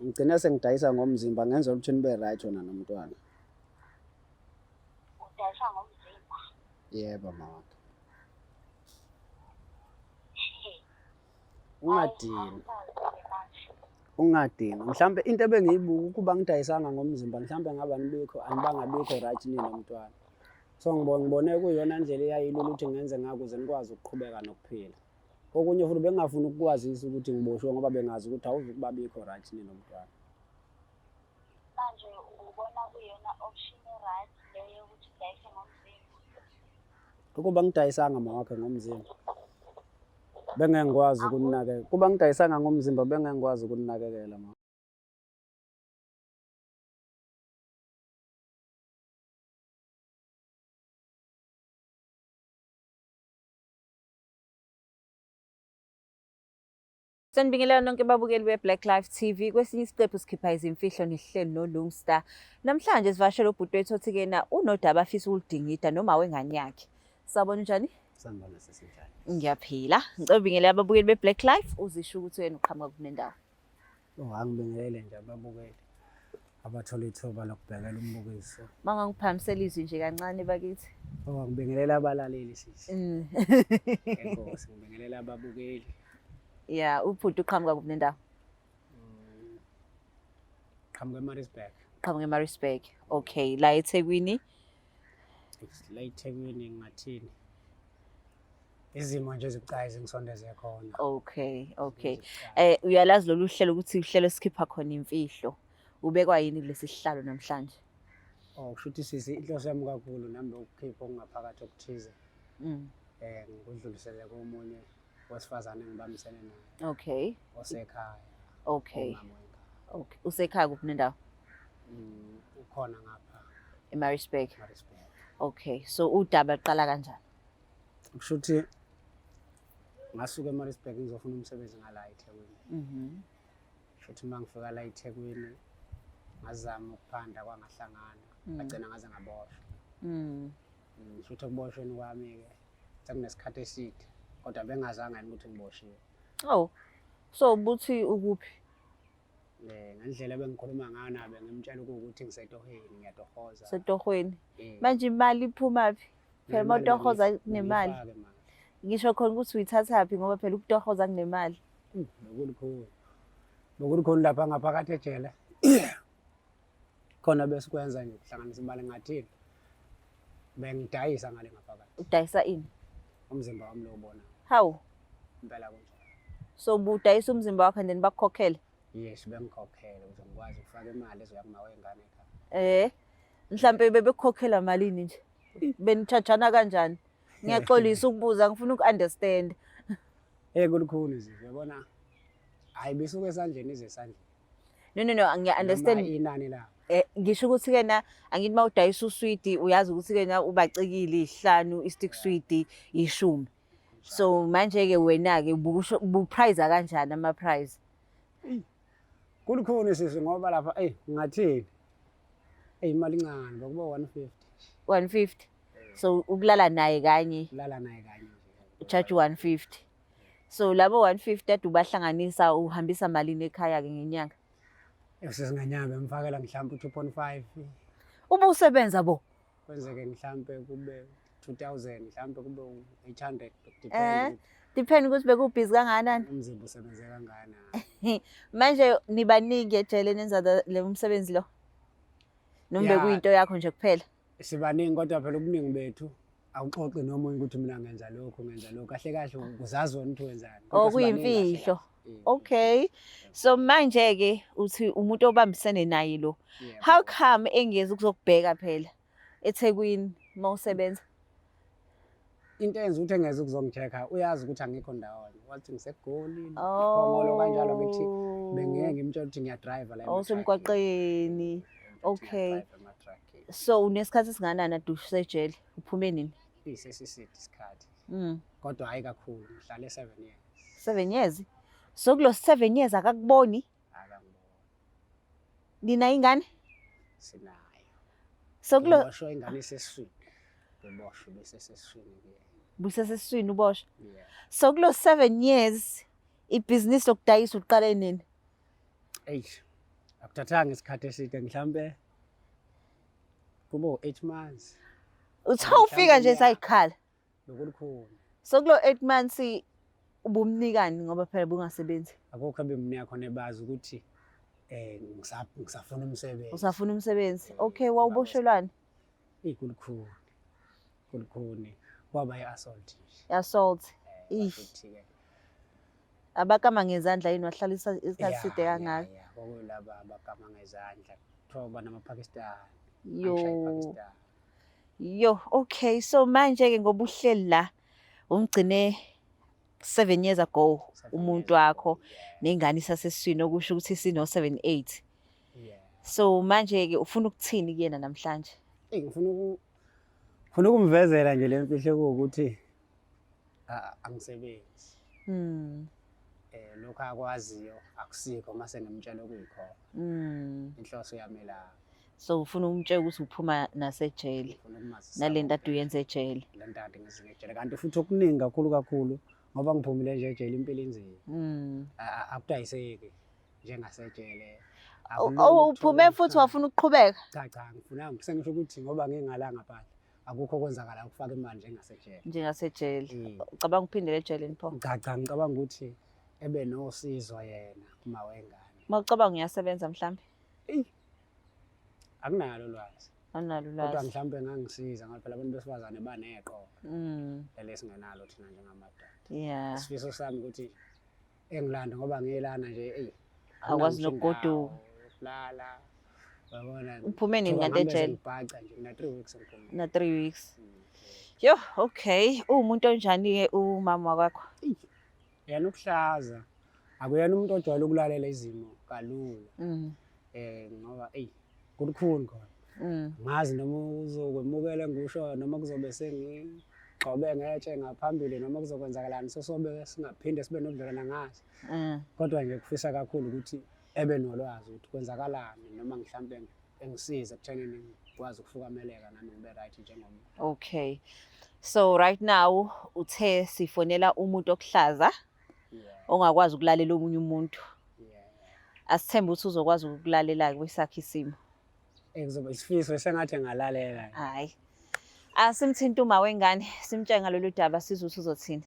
Ngigcine sengidayisa ngomzimba ngenzela ukuthi nibe right wena nomntwana. Udayisa ngomzimba? Yebo mama. Ungadini. Ungadini. Mhlambe into ebengiyibuka ukuba ngidayisanga ngomzimba mhlambe ngaba nibikho anibangabikho right nini nomntwana. So ngibone kuyiyona ndlela eyayilula ukuthi ngenze ngakho ukuze nikwazi ukuqhubeka nokuphila. Okunye futhi bengingafuni ukukwazisa ukuthi ngiboshiwe ngoba bengazi ukuthi awuzukuba bikho right ninomntwana. Manje ubona kuyona option e-right leyo yokuthi udayise ngomzimba? Ukuba ngidayisanga mawakhe ngomzimba bengeke ngikwazi ukuninakekela. Kuba ngidayisanga ngomzimba bengeke ngikwazi ukuninakekela ma. Sanibingelela nonke babukeli be-Black Life TV. Kwesinye isiqephu sikhipha izimfihlo nihleli noLungstar. Namhlanje sivashele ubhuti wethu othi kena unodaba afisa ukuludingida noma wengane yakhe. Sawubona njani? Sanibona sesinjani? Ngiyaphila. Ngicela ubingelele ababukeli be-Black Life uzisho ukuthi wena uqhamuka kunendawo. Oh, angibingelele nje ababukeli abathola ithuba lokubhekela umbukiso. Mangangiphamisela izwi nje kancane bakithi. Oh, ngibingelela abalaleli sisi. Enkosi, ngibingelela ababukeli. Yeah, ubhuti uqhamuka kuphi nendawo? Qhamuka eMaritzburg. Uqhamuka eMaritzburg. Okay, la eThekwini. La eThekwini ngingathini? Izimo nje ezibucayi zingisondeze khona. Okay. Uyalazi lolu hlelo ukuthi uhlelo esikhipha khona imfihlo. Ubekwa yini kulesi sihlalo namhlanje? Oh, kusho ukuthi sisi inhloso yami kakhulu nami ukukhipha okungaphakathi okuthize. Ngikudlulisele komunye wesifazane engibambisene naye. Okay. Osekhaya. Okay. Umama wengane. Okay. Usekhaya kuphi nendawo? Ukhona ngapha. eMaritzburg. Maritzburg. Okay. So udaba luqala kanjani? Kusho ukuthi ngasuka eMaritzburg ngizofuna umsebenzi ngala eThekwini. Kusho ukuthi uma ngifika la eThekwini ngazama ukuphanda kwangahlangana, ngagcina ngaze ngaboshwa. Kusho ukuthi ekuboshweni kwami-ke sekunesikhathi eside kodwa bengazange yini ukuthi ngiboshiwe. Oh. So ubuthi ukuphi? Ngendlela ebengikhuluma ngayo nabe ngimtshela ukuthi ngisetohweni ngiyatohoza. Setohweni. Manje imali iphuma phi? Phela uma utohoza kunemali. Ngisho khona ukuthi uyithathaphi ngoba phela ukutohoza kunemali. Bekulikhulu. Bekulikhulu lapha ngaphakathi ejele. Khona besikwenza nje ukuhlanganisa imali ngathini. Bengidayisa ngale ngaphakathi. Udayisa ini? Umzimba wami lo ubona. Hawu. Impela kunjalo. So ubudayisa umzimba wakho and then bakukhokhele? Yes, bengikhokhele ukuze ngikwazi ukufaka imali ezoya kuma wengane ekhaya. Mhlambe bebekukhokhela malini nje? Benitshajana kanjani? Ngiyaxolisa ukubuza, ngifuna uku-understand. Kulikhulu nje, uyabona. Hayi bisuke esandleni ize esandleni. No no no, ngiya-understand. Noma inani la. Ngisho ukuthi ke na angithi mawudayisa uswidi uyazi ukuthi ke na ubacikile isihlanu istick swidi ishumi. So manje ke wena ke ubuprice kanjani ama price? Kulikhulu sisi ngoba lapha ngathini? Imali incane ngokuba 150. 150. So ukulala naye kanye. Ukulala naye kanye nje. Charge 150. So labo 150 ade ubahlanganisa uhambisa malini ekhaya ke ngenyanga? Sisi ngenyanga bemfakela mhlawumbe 2.5. Ube usebenza bo? Kwenzeke mhlawumbe kube 2000 mhlawumbe kube 800 depend. Depend ukuthi bekubhizi kangakanani. Umzimba usebenze kangakanani. Manje nibaningi ejele nenza le umsebenzi lo? Noma bekuyinto yakho nje kuphela? Sibaningi kodwa phela ubuningi bethu awuxoxi nomunye ukuthi mina ngenza lokhu ngenza lokhu kahle kahle uzazi wena ukuthi wenzani. Oh, kuyimfihlo. Okay. So manje ke uthi umuntu obambisene naye lo. How come engezi ukuzokubheka phela eThekwini mawusebenza? Into eyenza ukuthi engeze ukuzongichecka uyazi ukuthi angikho ndawonye. Wathi ngiseGoli, Phongolo kanjalo ngithi bengeke ngimtshela ukuthi ngiyadrive la. Oh, semgwaqeni. Okay. So unesikhathi esinganani ade usejele? Uphume nini? Isesiside isikhathi. Kodwa hayi kakhulu, ngihlale 7 years. 7 years? So kulo 7 years akakuboni? Akangiboni. Nina ingane? Sinayo. So kulo Ngiboshwe ingane isesiswini. Ngiboshwe besesesiswini ke. Busesesiswini uboshwe. Yeah. So kulo 7 years ibhizinisi lokudayisa uqale nini? Eish. Akuthathanga isikhathi eside mhlambe kubo 8 months. Uthe ufika nje sayikhala. Lokulukhuni. So kulo 8 months ubumnikani ngoba phela bungasebenzi. Akukho ebemnika khona ebazi ukuthi ngisafuna umsebenzi. Usafuna umsebenzi. Okay, wawuboshelwani? Ikulukhuni. Kulukhuni. Kwaba i-assault nje. Assault. Ish. Abakama ngezandla yini wahlalisa isikhathi eside kangaka? Ya, kwakulaba abakama ngezandla. Kuthiwa banama-Pakistan. Yo. Yo, okay. So manje ke ngoba uhleli la umgcine 7 years ago umuntu wakho nengane isasesiswini okusho ukuthi sino 7 8. Yeah. So manje ke ufuna ukuthini kuyena namhlanje? Eyi ngifuna ukumvezela nje le mfihlo kuwukuthi angisebenzi. Lokho akwaziyo akusikho mase ngimtshela okuyikhona. Inhloso yami la. So ufuna umtshela ukuthi uphuma nasejele. Nalento ade uyenze ejele. Lento ade ngizenze ejele kanti futhi okuningi kakhulu kakhulu ngoba ngiphumile nje ejele impilo inzima. Akudayiseki njengasejele. Uphume futhi wafuna ukuqhubeka? Cha cha, ngifuna sengisho ukuthi ngoba ngingalanga phandle akukho okwenzakala ukufaka imali njengasejele. Njengasejele. Ucabanga ukuphindela ejele pho? Cha cha, ngicabanga ukuthi ebe nosizo yena kuma wengane. Mawucabanga uyasebenza mhlambe? Eyi. Akunalo ulwazi. Akunalo ulwazi. Kodwa mhlambe ngangisiza ngoba phela abantu besifazane baneqoqo. Leli singenalo thina njengamadoda. Yeah. Isifiso sami ukuthi engilanda ngoba ngiyelana nje eyi. Akwazi nokugoduka. Lala. Yabona. Uphume nini kanti ejele? Ngibhaca nje mina 3 weeks ngiphumile. Na 3 weeks. Yo, okay. Uwumuntu onjani ke umama wakho? Yena ukuhlaza. Akuyena umuntu ojwayele ukulalela izimo kalula. Ngoba eyi kulukhuni khona. Ngazi noma uzokwemukela engikushoyo noma kuzobe sengigxobe ngetshe ngaphambili noma kuzokwenzakalani sosobe singaphinde sibe nobudlelwane ngazi. Kodwa nje kufisa kakhulu ukuthi ebe nolwazi ukuthi kwenzakalani noma mhlambe engisize ekuthenini ngikwazi ukufukameleka nami ngibe right njengomuntu. Okay. So right now uthe sifonela umuntu okuhlaza ongakwazi ukulalela omunye umuntu. Asithembe ukuthi uzokwazi ukulalela kwesakhe isimo. Kuzoba isifiso sengathi engalalela. Hayi. Asimthinta uma wengane, simtshele ngalolu daba sizwe ukuthi uzothini.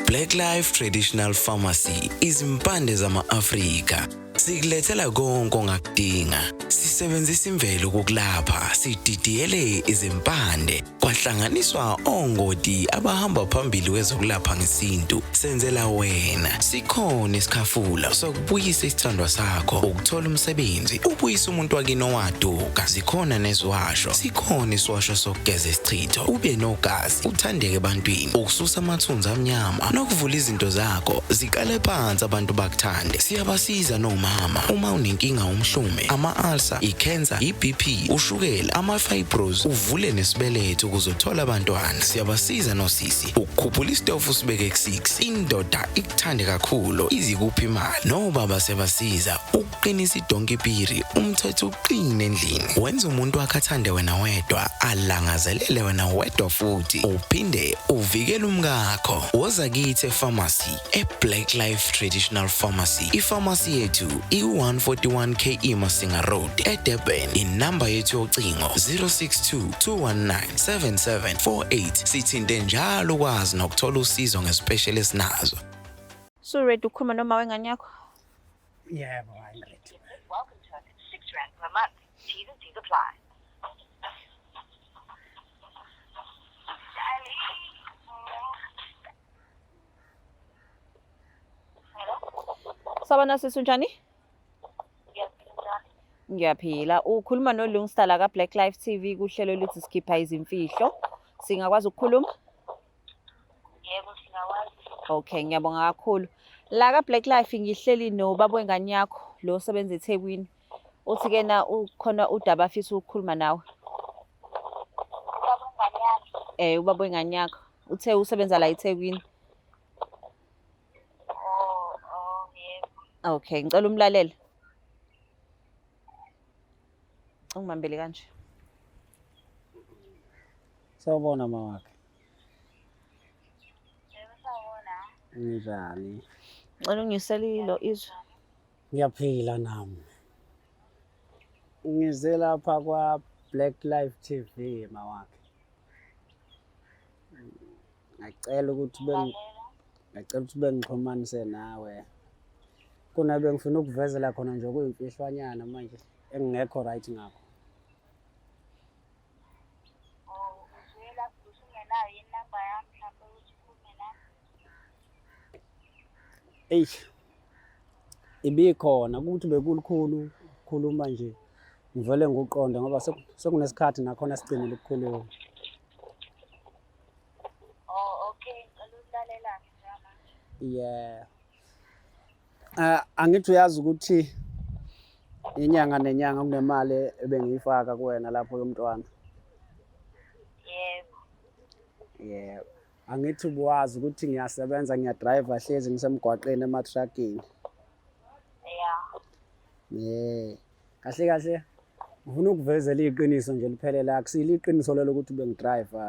Black Life Traditional Pharmacy izimpande zama-Afrika sikulethela konke ongakudinga. Sisebenzisa imvelo ukukulapha, sididiyele izimpande kwahlanganiswa ongoti abahamba phambili kwezokulapha ngesintu. Senzela wena. Sikhona isikhafula sokubuyisa isithandwa sakho, ukuthola umsebenzi, ubuyise umuntu wakini owaduka. Zikhona neziwasho, sikhona isiwasho sokugeza isichitho, ube nogazi, uthandeke ebantwini, ukususa amathunzi amnyama nokuvula izinto zakho ziqale phansi abantu bakuthande. Siyabasiza nomama uma unenkinga umhlume, ama-ulcer, i-cancer, i-BP, ushukela, ama-fibros, uvule nesibeletho ukuze uthole abantwana. Siyabasiza nosisi ukukhuphula isitofu usibeke ku-6, indoda ikuthande kakhulu izikuphi imali. Nobaba siyabasiza ukuqinisa idonki piri, umthetho uqine endlini, wenza umuntu wakhe athande wena wedwa, alangazelele wena wedwa futhi uphinde uvikele umkakho. Woza kithi epharmacy e-Black Life Traditional Pharmacy. Ipharmacy yethu iku-141 KE Masinga Road eDurban. Inamba yethu yocingo 062 219 7748. Sithinte njalo ukwazi nokuthola usizo ngespecialist nazo. So ready ukukhuluma noma wengane yakho? Yebo, I'm ready. Welcome to us at 6 rand per month. T's and C's apply. Sawubona sisi, unjani? Ngiyaphila. Ngiyaphila. Ukhuluma noLungstar la ka-Black Life TV kuhlelo oluthi sikhipha izimfihlo. Singakwazi ukukhuluma? Yebo, singakwazi. Okay, ngiyabonga kakhulu. La ka-Black Life ngihleli nobaba wengane yakho lo osebenza eThekwini. Uthi ke na ukhona udaba afisa ukukhuluma nawe. Ubaba wengane yami. Ubaba wengane yakho. Uthe usebenza la eThekwini. Oh, yebo. Okay, ngicela umlalele. Ungibambele kanje. Sawubona mawakhe. Njani? Ngicela ungisele ilo izwi. Ngiyaphila nami. Ngize lapha kwa Black Life TV mawakhe. Ngacela ukuthi ngacela ukuthi bengixhumanise nawe. Kunabe ngifuna ukuvezela khona nje okuyimfihlwanyana manje engingekho right ngakho. Oh, uzwela usungenayo inamba yami mhlawumbe ukuthi ukhulume nami. Eish. Ibikhona ukuthi bekulukhulu ukukhuluma nje ngivele ngikuqonde ngoba sekunesikhathi nakhona sigcinile ukukhuluma. Oh, okay, ngicela ukulalela-ke njengamanje. Yeah. Angithi uyazi ukuthi inyanga nenyanga kunemali ebengiyifaka kuwena lapho yomntwana. Yebo. Yeah. Angithi ubuwazi ukuthi ngiyasebenza, ngiyadrayiva, hlezi ngisemgwaqeni emathrakini. Yeah. Yeah. Kahle kahle ngifuna ukuvezela iqiniso nje liphelele, akusilo iqiniso lelo ukuthi bengidrayiva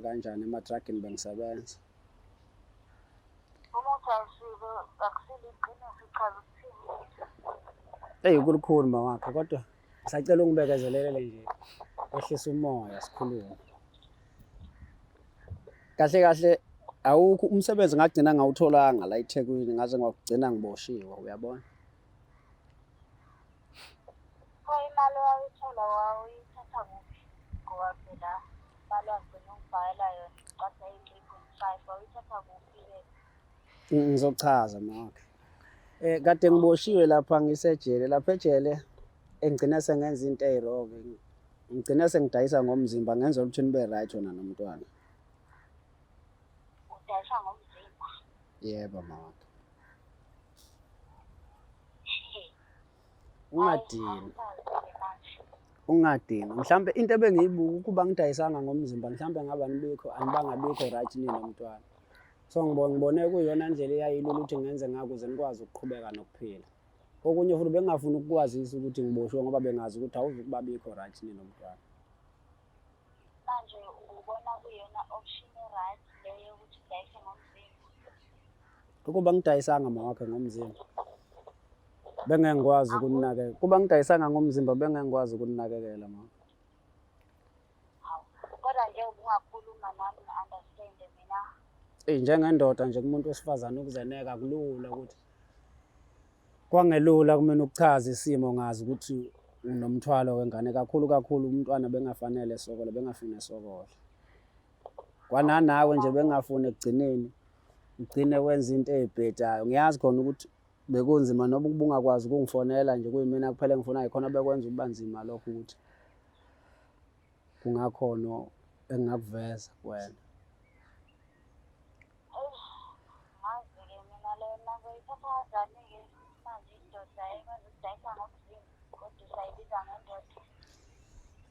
kanjani emathrakini, bengisebenza. Uma uthi awusilo, akusilo iqiniso, uchaza ukuthini? Eyi, kulukhulu mawakhe, kodwa ngisacela ungibekezelele nje, wehlise umoya sikhulume. Kahle kahle awukho umsebenzi ngagcina ngawutholanga la eThekwini, ngaze ngagcina ngiboshiwe, uyabona? Pho imali owayithola wawuyithatha kuphi? Ngoba phela imali wagcina ungibhalela yona iqatha iyi-3.5, wawuyithatha kuphi-ke? Ngizochaza mawakhe. Kade ngiboshiwe lapha ngisejele, lapha ejele engigcina sengenza into eyi-wrong. Ngigcina sengidayisa ngomzimba ngenzela ukuthi nibe right wena nomntwana. Udayisa ngomzimba? Yebo mawakhe. Ungadini. Ungadini. Mhlambe into ebengiyibuka ukuba ngidayisanga ngomzimba, mhlambe ngaba nibikho anibangabikho right nini nomntwana. So ngibone kuyiyona ndlela eyayilula ukuthi ngenze ngakho ukuze nikwazi ukuqhubeka nokuphila. Okunye futhi bengingafuni ukukwazisa ukuthi ngiboshiwe ngoba bengazi ukuthi awuzukuba bikho right nini nomntwana. Manje ubona kuyona option e-right leyo yokuthi udayise ngomzimba? Ukuba ngidayisanga mawakhe ngomzimba, bengeke ngikwazi ukuninakekela. Kuba ngidayisanga ngomzimba bengeke ngikwazi ukuninakekela mama. Hawu, kodwa nje ubungakhuluma nami ngi-understand mina. Eyi, njengendoda nje kumuntu wesifazane ukuzeneka kulula, ukuthi kwangelula kumina ukuchaza isimo ngazi ukuthi unomthwalo wengane, kakhulu kakhulu umntwana bengafanele esokole, bengafuni esokole. Kwananawe nje bengafuni ekugcineni ugcine wenza into ey'bhedayo. Ngiyazi khona ukuthi bekunzima noma ubungakwazi ukungifonela nje kuyimina kuphela engifonayo, khona bekwenza ukuba nzima lokho ukuthi kungakhona engingakuveza kuwena. Ngazi-ke mina lena ngizoyithatha kanjani-ke manje indoda ekwazi ukudayisa ngomzimba kodwa usayibiza ngendoda?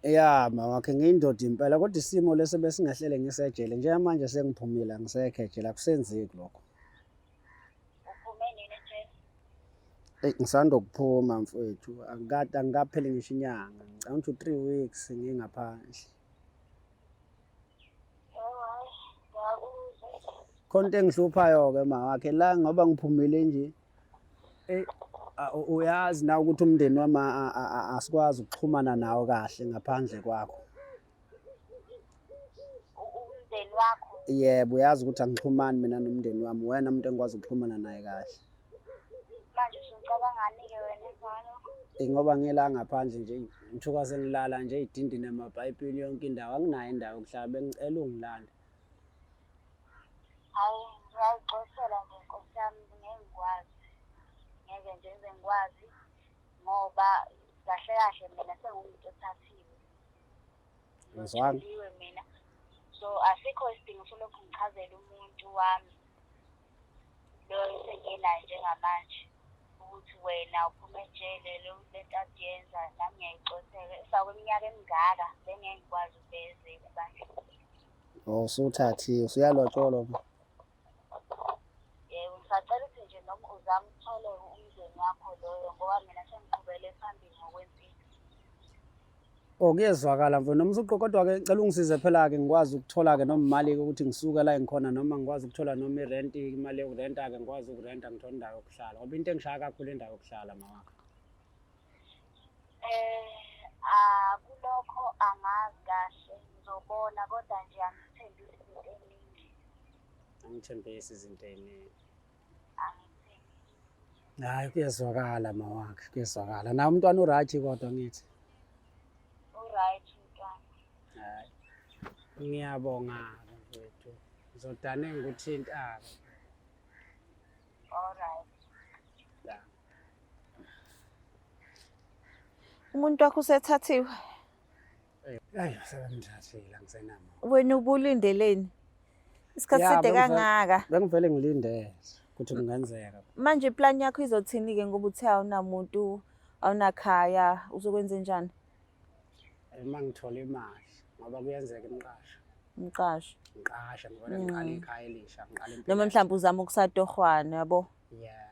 Ya mawakhe, ngiyindoda impela, kodwa isimo lesi besingahlele ngisejele. Njengamanje sengiphumile, angisekho ejele, akusenzeki lokho. Uphume nini ejele? Eyi, ngisanda ukuphuma mfowethu, angikade angikapheli ngisho inyanga, ngicabanga ukuthi u-3 weeks ngingaphandle. Oh hhayi, ngiyakuzwa. Khona into engihluphayo-ke mawakhe la ngoba ngiphumile nje. Uyazi na ukuthi umndeni wami asikwazi ukuxhumana nawo kahle ngaphandle kwakho. Umndeni wakho? Yebo, uyazi ukuthi angixhumani mina nomndeni wami, wena umuntu engikwazi ukuxhumana naye kahle. Manje usucabangani-ke wena emva kwalokho? Eyi, ngoba ngila ngaphandle nje, ngithuka sengilala nje ey'dindini emapayipini yonke indawo, anginayo indawo yokuhlala, bengicela ungilande. Hhayi, ngiyayixoxela nje nkosi yami, ngeke ngikwazi. Ngeke nje ngize ngikwazi ngoba kahle kahle mina sengumuntu othathiwe. Ngizwanga. Ngithuliwe mina. So asikho isidingo solokhu ngichazela umuntu wami lo esengenayo njengamanje ukuthi wena uphuma ejele, lo lento aziyenza nami ngiyayixoxela. Emva kweminyaka emingaka bengeke ngikwazi ukubezela ebandleni. Oh, usuthathiwe, usuyalotsholwa. Yebo, ngisacela ukuthi nje noma uzame uthole umndeni wakho loyo ngoba mina sengiqhubele phambili ngokwempilo. Oh, kuyezwakala mfo noma usuqo, kodwa-ke ngicela ungisize phela-ke ngikwazi ukuthola-ke noma imali-ke ukuthi ngisuke la engikhona, noma ngikwazi ukuthola noma irenti, imali yokurenta-ke, ngikwazi ukurenta, ngithole indawo yokuhlala, ngoba into engishaya kakhulu indawo yokuhlala, mawakhe. Ah, kulokho angazi kahle, ngizobona, kodwa nje angithembisi izinto ey'ningi. Angithembisi izinto ey'ningi. Angithembisi. Hhayi, kuyezwakala mawakhe, kuyezwakala. Nawe umntwana u-right kodwa ngithi? U-right umntwana. Hhayi, ngiyabonga-ke mfowethu, ngizodane ngikuthinta-ke. Alright. La. Umuntu wakho usethathiwe. Ayi, sebemthathile, angisenamo. Wena ubulindeleni? Isikhathi Ya, side kangaka. Bengivele ngilindele ukuthi kungenzeka. Manje iplan yakho izothini-ke, ngoba uthe awunamuntu, awunakhaya, uzokwenze njani? Uma ngithola imali, ngoba kuyenzeka imiqasho. Umqasho. Ngiqashe, ngivele ngiqale ikhaya elisha, ngiqale impilo Noma entsha. mhlawumbe uzama ukusatohwana, yabo? Yeah.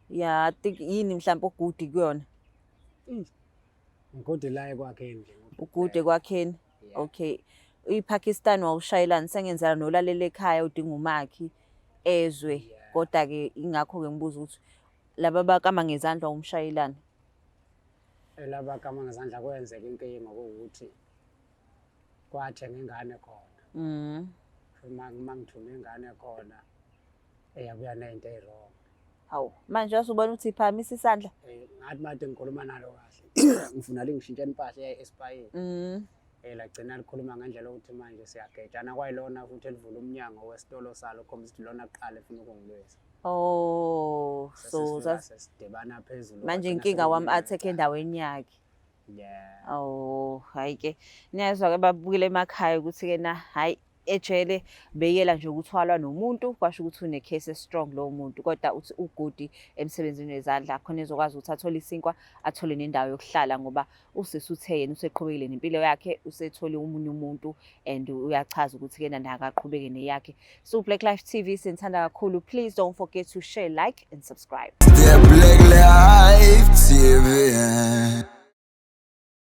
Ya, I think yini mhlawumbe o-good kuyona? Ngi-good la ekwakheni nje. U-good ekwakheni. Yeah. Okay. IPakistan wawushayelani, sengenzela nolalela ekhaya udinga umakhi ezwe. Yeah. Kodwa-ke ingakho-ke ngibuza ukuthi laba bakama ngezandla umshayelani. Elabakama ngezandla kwenzeka inkinga kuwukuthi kwathenga ingane khona. Uma ngithume ingane khona, eyabuya ney'nto ey'wrong. Hawu, manje wasubona ukuthi iphakamisa isandla. Ngathi made ngikhuluma nalo kahle, ngifuna lingishintshele impahla eyayi-expire. Lagcina likhuluma ngendlela yokuthi manje siyagejana, kwayilona futhi elivula umnyango wesitolo salo, khombisa ukuthi lona kuqala efuna ukungilwisa. Oh, so Sesifika sesidibana phezulu. Manje kwagcina inkinga sekuyinto wam-attack ecala. Endaweni yakhe. Yeah. Oh, hayi-ke. Niyazwa-ke babukele emakhaya ukuthi-ke na hhayi, ejele beyela nje ukuthwalwa nomuntu, kwasho ukuthi une-case strong lowo muntu, kodwa uthi u-good emsebenzini wezandla khona ezokwazi ukuthi athole isinkwa, athole nendawo yokuhlala, ngoba usisi uthe yena useqhubekile nempilo yakhe, usethole omunye umuntu and uyachaza ukuthi-ke na akaqhubeke neyakhe. So Black Life TV, sinithanda kakhulu. Please don't forget to share, like and subscribe. The Black Life TV.